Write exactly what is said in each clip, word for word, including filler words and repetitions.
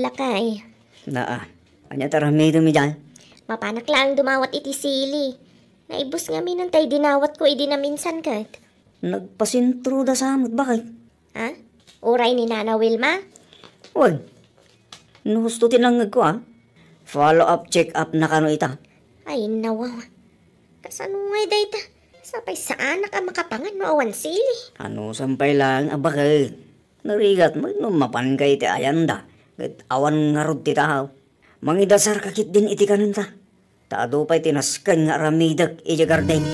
Lakay. Naa. Ania ti aramidem idiay? Mapanak laeng dumawat iti sili. Naibus ngamin tay dinawatko idi naminsan ket. Nagpasentroda sa met, bakit? Ha? Uray ni Nana Wilma? Wen. No husto ti nangngegko, a. Follow up, check up na kano ita. Ay, nawaw. Kasano ngay dayta? Sapay saanak a makapangan no awan sili. Anusan pay laeng a bakit? Narigat met no mapanka iti ayanda, ket awan ngarud ti tao. Mangidasarka ketdin iti kanenta, ta adu pay ti nasken nga aramidek idiay garden.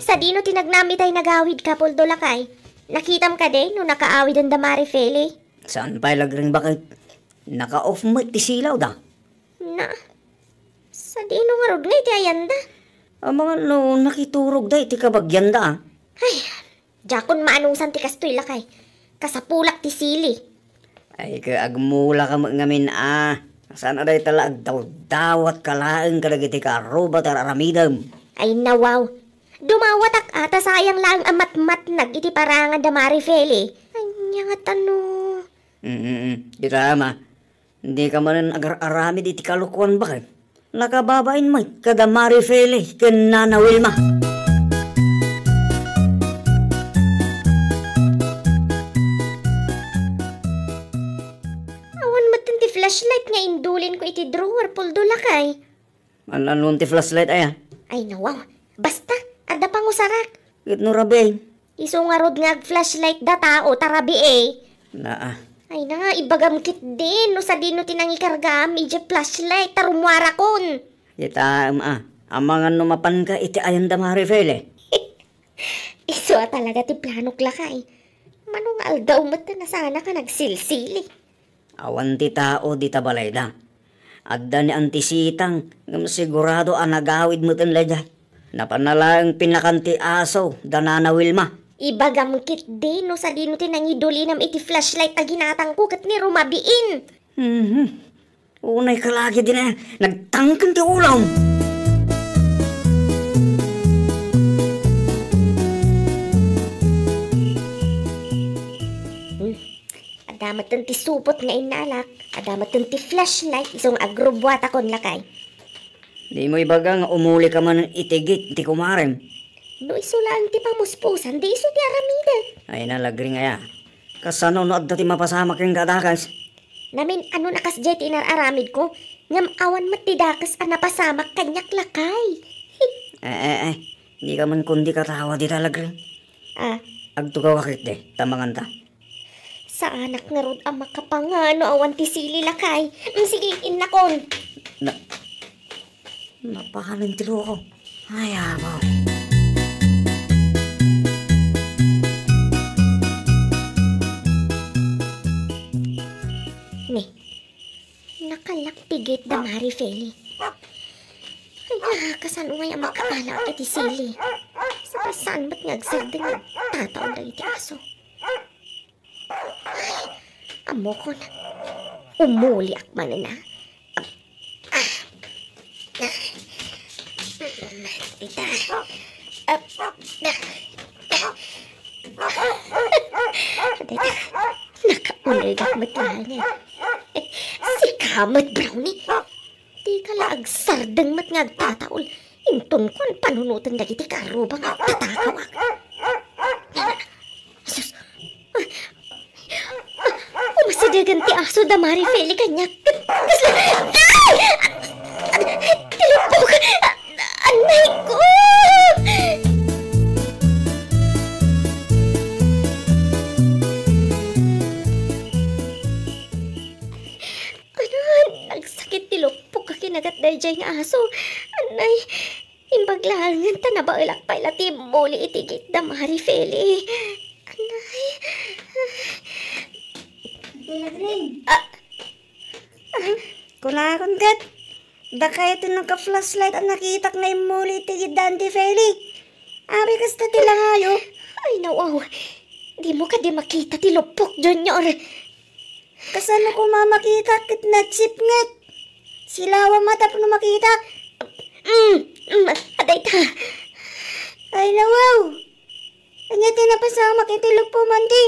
Sadino ti nagnam itay nagawidka, Puldo, lakay? Nakitam kadi no nakaawiden da Mari Feli? Saan pay lagreng, bakit? Naka-off met ti silawda. Na, sadino ngarud nga iti ayanda? Amangan no nakiturogda iti kabagianda, a. Ay, diakon maanusan ti kastoy, lakay. Kasapulak ti sili. Ay, ket agmulaka met ngamin, a. Saan a dayta la agdawdawatka laeng kadagiti kaarruba ti ar-aramidem? Ay, nawaw. Dumawatak a ta sayang laeng a matmatnag iti parangan da Mari Feli. Ania nga tano? Mm, mm. Dita, ama. Dika manen agar-aramid iti kalokuan, bakit? Nakababain met kada Mari Feli ken Nana Wilma. Awan metten ti flashlight nga indulinko iti drawer, Puldo, lakay. An-anon ti flashlight aya? Ay, nawaw. Basta, adda pangusarak. Ket no rabii? Isu ngarud nga ag-flashlight da tao, ta rabii. Naa. Ay na, ibagam ketdin no sadino ti nangikargam idiay flashlight ta rummuarakon. Itaem a, amangan no mapanka iti ayanda Mari Feli. Isu a talaga ti planok, lakay. Mano nga aldaw met ta nasanak a nagsilsili. Awan ti tao dita balayda. Adda ni Auntie Sitang, ngem sigurado a nagawid meten daydiay. Napan na laeng pinakan ti aso da Nana Wilma. Ibagam ketdi no sadino ti nangidulinam iti flashlight a ginatangko ket ni rumabiin. Mhm. Unay ka lagi dina, nagtangken ti ulom. Hmm. Adda metten ti supot nga innalak, adda metten ti flashlight, isu nga agrubbuatakon, lakay. Dimo ibaga nga umulika manen iti gate ti kumarem. No isu laeng ti pamuspusan, di isu ti aramidek. Ay, nalagring aya. Kasano no adda ti mapasamak kenka a dakes? Namin-anon a kasdiay ti inar-aramidko, ngem awan met ti dakes a napasamak kaniak, lakay. Eh, eh, eh. Dika man kundi katawa dita, lagring. Ah. Agtugawak ketdi, ta manganta. Saanak ngarud a makapangan no awan ti sili, lakay. Mm, sige, innakon. Na, napahalan ti loko. Ay, abaw. Ni, nakalak ti gate da Mari Feli. Ay, nakasano ngay a makapala iti sili? Sa saan met nga agsardeng nga tataon dagiti aso? Ammokon. Umuliak manen a. Ah. Dita. Ah. Dita. Nakauligat met laeng. Sika met, Brownie. Dika la agsardeng met nga agtataol. Inton kuan panunoten dagiti karruba nga agtatakaw. Sus. Umasidegen ti aso da Mari Feli kaniak. Kasla-, ay! Ti lupok! Anay ko! Ano, nagsakit ti lupok a kinagat daydiay nga aso. Anay, imbag laengen ta nabaelak pay la ti immuli iti gate da Mari Feli. Anay. Ate Lagring. Ah. Ah. Kunakon ket, dakayo ti nagka-flashlight a nakitak nga immuli iti gate da Auntie Feli. Awi kasta ti langayo. Ay, nawaw. Dimo kadi makita ti lupok, Junior. Kasano koma makita ket nagsipnget? Silawam a tapno makita. Mm, mm, adayta. Ay, nawaw. Ania ti napasamak iti luppo, Manti?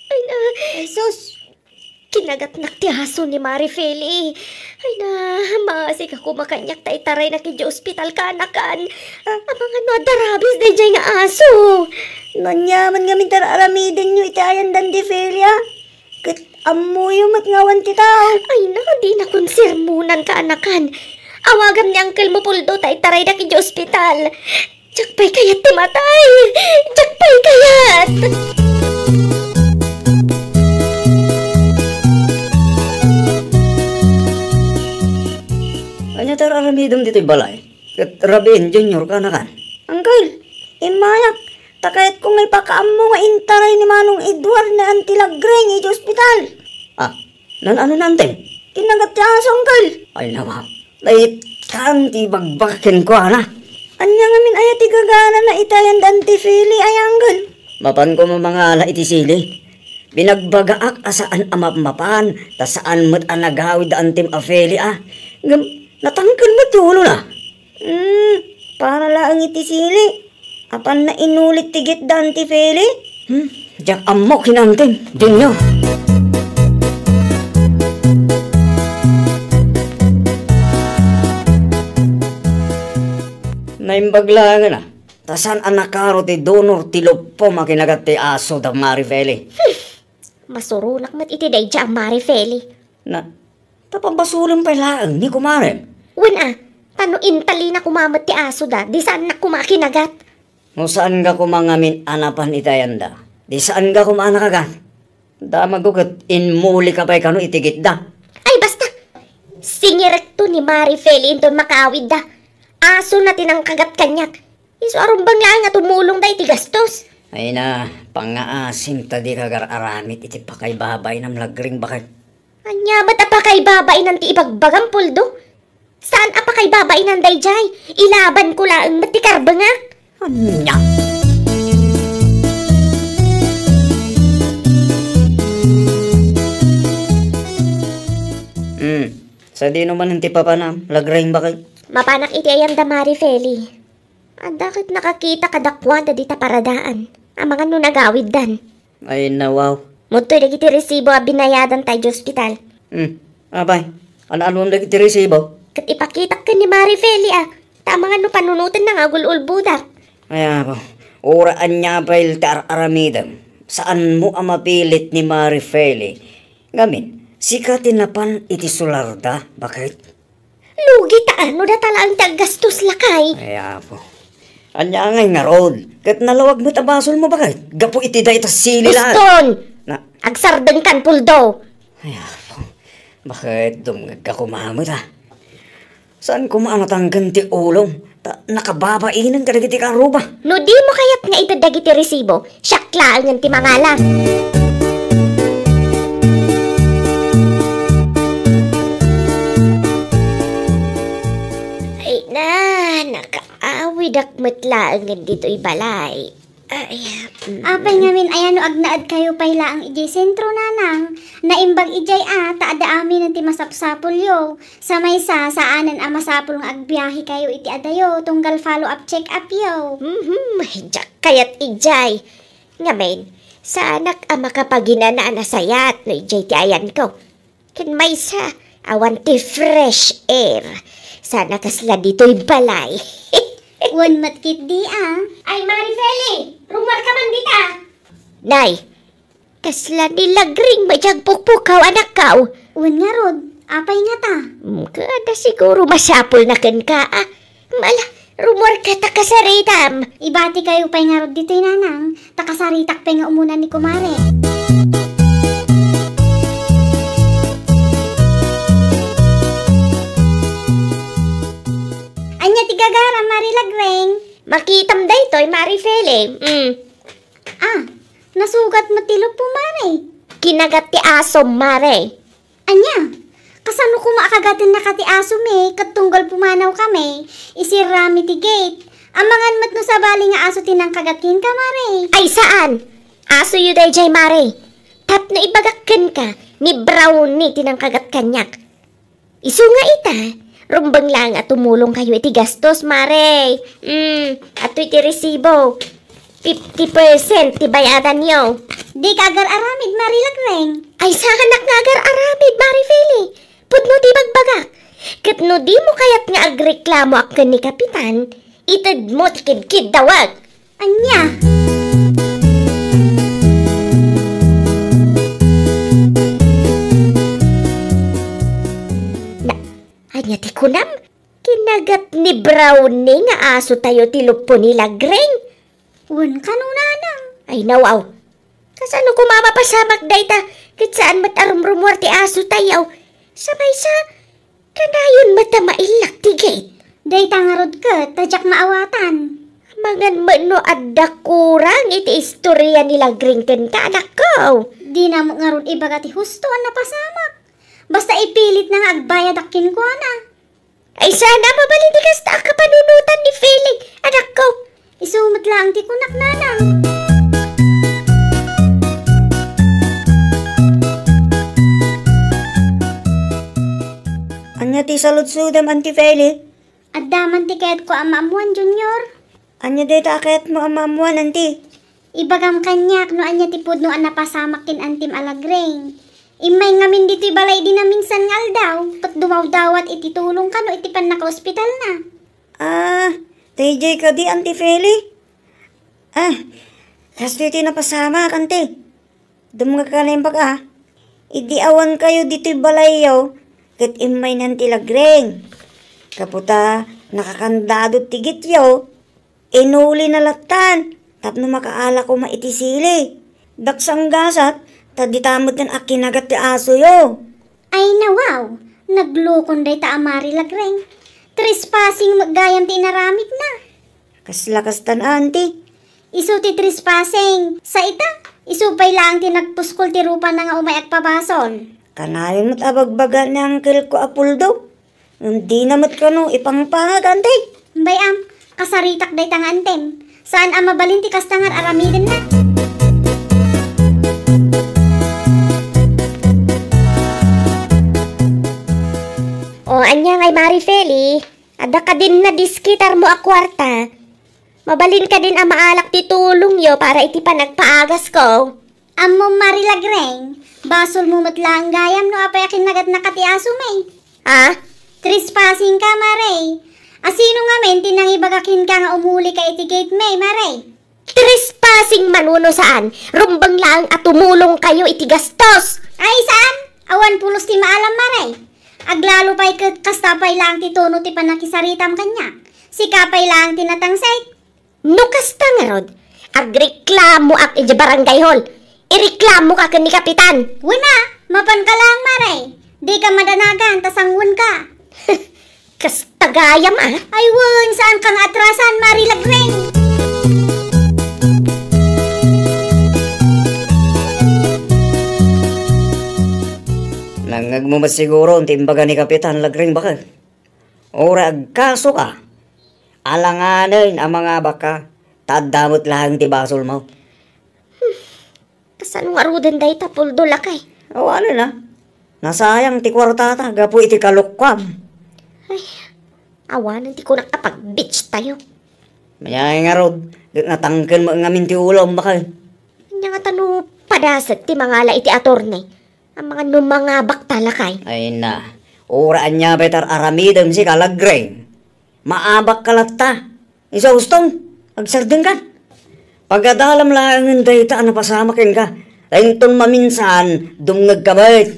Ay na, Ay, sus! Kinagatnak ti aso ni Mari Feli. Ay na, maasika koma kaniak ta itaraynak idiay ospital kaanakan. Ah, amangan no adda rabies daydiay nga aso. No ania man ngamin ti ar-aramidenyo iti ayandan ti Feli, a? Ket ammoyo met nga awan ti tao. Ay na, dinakon sermonan kaanakan. Awagam ni Uncle mo, Puldo, ta itaraydak idiay ospital. Diak pay kayat ti matay. Diak pay kayat. Ania ti ar-aramidem ditoy balay? Ket rabiin, Junior, kaanakan? Uncle, immayak. Ta kayatko nga ipakaammo nga intaray ni Manong Edward ni Auntie Lagreng idiay ospital. Ah, naan-ano ni Antem? Kinagat ti aso, Uncle. Ay, nawa. Naitkan ti ibagbagak kenkuana. Ania ngamin aya ti gaganana iti ayandan ti Feli, ay, Uncle? Mapan koma mangala iti sili. Binagbagaak a saan a mapmapan, ta saan met a nagawid da Antem a Feli, a. Ngem, natangken met ti ulona. Hmm, para laeng iti sili. Apanna inulit ti gitdan ti Feli? Hmm, diak ammo ken ni Antem, Junior. Naimbag laengen a, ta saan a nakaro ti donor ti luppom a kinagat ti aso da Mari Feli. Hmm, masuronak met iti daydiay a Mari Feli. Na, ta pabasolem pay laeng ni kumarem. Wen a, ta no intalina koma met ti asoda, di saannak koma a kinagat. No saanka koma ngamin a napan iti ayanda, di saanka koma a nakagat. Damagko ket inmulika pay kano iti gitda. Ay, basta! Singirekto ni Mari Feli inton makaawidda. Asona ti nangkagat kaniak. Isu a rumbeng laeng a tumulongda iti gastos. Ay na, pangngaasim ta dika agar-aramid iti pakaibabainam, Lagreng, baket. Ania met a pakaibabainan ti ibagbagam, Puldo? Saan a pakaibabainan daydiay? Ilabanko laeng met ti karbengak. Ania? Hmm. Sadino manen ti papanam, Lagreng, baket? Mapanak iti ayanda Mari Feli. Adda ket nakakita kadakuada dita paradaan. Amangan no nagawiddan. Ay, nawaw. Mudtoy dagiti resibo a binayadan tay di ospital. Hmm. Apay, ano-anom dagiti resibo? Ket ipakitak ken ni Mari Feli a, ta amangan no panunotenna nga agul-ulbodak. Ay, apo. Uray ania pay ti ar-aramidem. Saanmo a mapilit ni Mari Feli. Ngamin, sika ti napan iti solarda, baket? Lugi ta ano data laeng ti aggastos, lakay. Ay, apo. Ania ngay ngarud? Ket nalawag met a basolmo, baket? Gapu iti dayta sili laeng. Uston! Na- Agsardengkan, Puldo. Ay, apo. Baket dumngegka koma met, a? Saan koma a natangken ti ulom? Ta nakababainen kadagiti karuba. No dimo kayat nga ited dagiti resibo, siak laengen ti mangala. Ay na, nakaawidak met laengen ditoy balay. Ay, mm. Apay ngamin aya no agnaedkayo pay laeng idiay sentro, nanang? Naimbag idiay a, ta adda aminen ti masapsapulyo. Sa maysa, saanen a masapul nga agbiahekayo iti adayo tunggal follow-up check-upyo. Mhm, diak kayat idiay. Ngamin, saanak a makapaginana a nasayat no idiay ti ayanko. Ken maysa, awan ti fresh air. Sana kasla ditoy balay. Wen met ketdi a. Ay, Mari Feli, rummuarka man dita. Nay, kasla ni Lagreng met ti agpukpukaw, anakko. Wen ngarud, apay ngata? Mm, kada siguro masapulna kenka, a. Ala, rummuarka ta kasaritam. Ibatikayo pay ngarud ditoy, nanang, ta kasaritak pay nga umuna ni kumare. Ania ti gagaram, Mari Lagreng? Makitam daytoy, Mari Feli. Mm. Ah, nasugat met ti luppo, Mari. Kinagat ti asom, Mari. Ania? Kasano koma a kagatennaka ti asomi ket tunggal pumanawkami, isirrami ti gate? Amangan met no sabali nga aso ti nangkagat kenka, Mari. Ay, saan! Asoyo daydiay, Mari. Tapno ibagak kenka, ni Brownie ti nangkagat kaniak. Isu nga ita, rumbeng laeng a tumulongkayo iti gastos, Mari. Mm, adtoy ti resibo. fifty percent ti bayadanyo. Dika agar-aramid, Mari Lagreng. Ay, saanak nga agar-aramid, Mari Feli. Pudno ti bagbagak. Ket no dimo kayat nga agreklamoak ken ni Kapitan, itedmo ti kidkiddawek. Ania? Na, ania ti kunam? Kinagat ni Brownie nga asotayo ti luppo ni Lagreng. Wen, kano, nanang? Ay, nawaw. Kasano koma mapasamak dayta? Ket saan met a rumrumuar ti asotayo. Sa maysa, kanayon met a maillak ti gate. Dayta ngarud ket, ta diak maawatan. Amangan met no adda kurang iti istoria ni Lagreng kenka, anakko. Dina met ngarud ibaga ti husto a napasamak. Basta ipilitna nga agbayadak kenkuana. Ay, sana mabalin ti kasta a kapanunotan ni Felix, anakko. Isu met laeng ti kunak, nanang. Ania ti saludsodem, Auntie Feli? Adda man ti kayatko a maammuan, Junior. Ania dayta a kayatmo a maammuan, Auntie? Ibagam kaniak no ania ti pudno a napasamak ken Antem a Lagreng. Immay ngamin ditoy balay idi naminsan nga aldaw, ket dumawdawat iti tulong kano iti pannakaospitalna. Ah, daydiay kadi, Auntie Feli? Ah, kastoy ti napasamak, Auntie. Dumngegka naimbag a. Idi awankayo ditoy balayyo, ket immay ni Auntie Lagreng. Gapu ta nakakandado ti gateyo, inulina lattan tapno makaala koma iti sili. Daksa a gasat, ta dita metten a kinagat ti asoyo. Ay, nawaw, naglukon dayta a Mari Lagreng. Trespassing met gayam ti inaramidna. Kasla kastan, Auntie. Isu ti trespassing. Sa ita, isu pay laeng ti nagpuskol ti rupana nga umay agpabasol. Kanayon met a bagbaga ni angkelko a Puldo. Ngem dina met kano ipangpangag, Auntie. Bay-am, kasaritak dayta nga Antem. Saan a mabalin ti kasta nga ar-aramidenna. O, ania ngay, Mari Feli? Adda kadin nadiskitarmo a kuarta? Mabalin kadin a maalak ti tulongyo para iti panagpaagasko. Ammom, Mari Lagreng, basolmo met laeng gayam no apay a kinnagatnaka ti asomi. Ha? Trespassing ka, Mari. A sino ngamin ti nangibaga kenka nga umulika iti gate mi, Mari? Trespassing man wenno saan, rumbeng laeng a tumulongkayo iti gastos. Ay, saan? Awan pulos ti maalam, Mari. Aglalo pay ket kasta pay laeng ti tono ti pannakisaritam kaniak. Sika pay laeng ti natangsek. No kasta ngarud, agreklamoak idiay barangay hall. Ireklamoka ken ni Kapitan. Wen a, mapanka laeng, Mari. Dika madanagan ta sangwenka. Kasta gayam a. Ay wen, saanka nga atrasan, Mari Lagreng. Nangngegmo met siguro ti imbaga ni Kapitan Lagreng, baket. Uray agkasoka, alanganen a mangabakka, ta adda met laeng ti basolmo. Kasano ngaruden dayta, Puldo, lakay? Awanen a. Nasayang ti kuartata gapu iti kalukkuam. Ay, awanen ti kunak a pag-beach tayo. Mayay ngarud, ket natangken met ngamin ti ulom, baket. Ania ngata no padaset ti mangala iti attorney? Amangan no mangabakta, lakay. Ay na, uray ania pay ti ar-aramidem sika, Lagreng. Maabakka latta. Isu a hustong, agsardengka. Pagadalam laengen dayta a napasamak kenka. Ta inton maminsan, dumngegka met.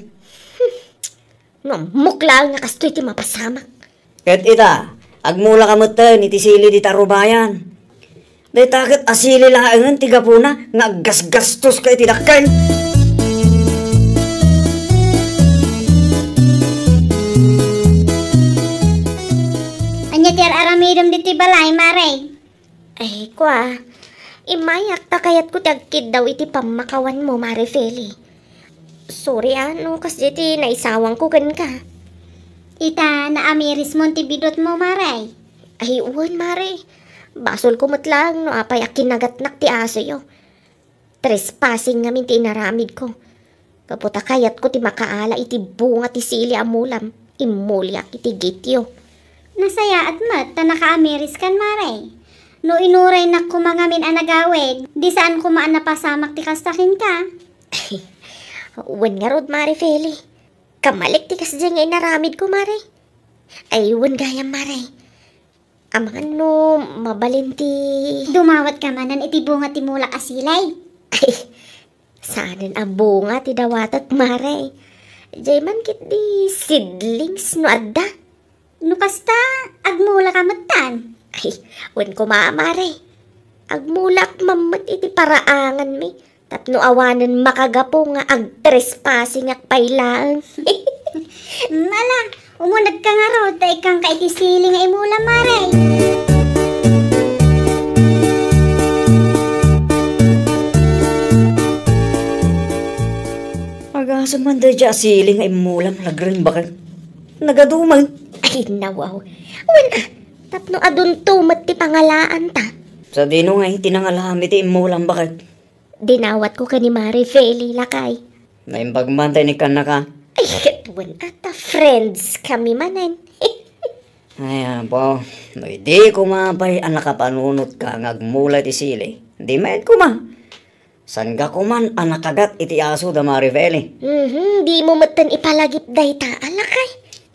Nammok laeng nga kastoy ti mapasamak. Ket ita, agmulaka metten iti sili dita rubayan. Dayta ket a sili laengen ti gapuna nga aggasgastoska iti dakkel. Ania ti ar-aramidem ditoy balay, Mare? Ay, kua, immayak ta kayatko ti agkiddaw iti pammakawanmo, Mare Feli. Sorry a, no kasdiay ti naisawangko kenka. Ita, naamirismon ti bidotmo, Mare? Ay, wen, Mare. Basolko met laeng no apay a kinagatnak ti asoyo. Trespassing ngamin ti inaramidko. Gapu ta kayatko ti makaala iti bunga ti sili a mulam, immuliak iti gateyo. Nasayaat met ta nakaamiriskan, Mare. No inuraynak koma ngamin a nagawid, di saan koma a napasamak ti kasta kenka. Wen ngarud, Mare Feli. Kamalik ti kasdiay nga inaramidko, Mare. Ay, wen gayam, Mare. Amangan no mabalin ti Dumawatka manen iti bunga ti mulak a silay. Ay, saanen a bunga ti dawatek, Mare. Diay man ketdi seedlings no adda. No kasta, agmulaka metten. Ay, wen koma, Mare. Agmulak man met iti paraanganmi. Tapno awanen makagapu nga agtrespassingak pay laeng. Mm, ala, umunegka ngarud ta ikkangka iti sili nga imulam, Mare. Agasem man daydiay a sili nga imulam, lagreng baket. Nagaduman. Ay, nawaw. Wen a, tapno adunto met ti pangalaanta. Sadino nga iti nangalam iti imulam, baket? Dinawatko ken ni Mare Feli, lakay. Naimbag man ta inikkannaka. Ay, ket wen a ta friends kami manen. Ay, apo, no idi koma pay a nakapanunotka nga agmula ti sili, di met koma. Sangga koman a nakagat iti aso da Mare Feli. Mhm, dimo metten ipalagip dayta, a lakay.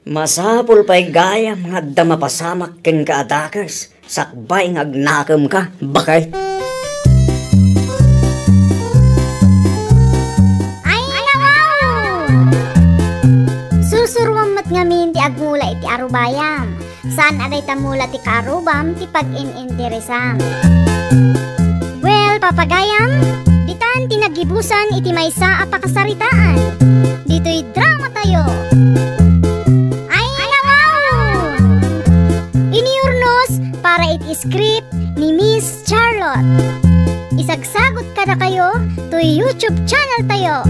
Masapul pay gayam nga adda mapasamak kenka a dakes sakbay nga agnakemka, baket. Ay, nawaw! Sursuruam met ngamin ti agmula iti arubayam. Saan a dayta mula ti kaarubam ti pag-in-interesam. Well, papagayam, ditan ti naggibusan iti maysa a pakasaritaan. Ditoy drama tayo. Ay, nawaw! Iniyurnos para iti script ni Miss Charlotte. Isagsagot kadakayo toy YouTube channel tayo.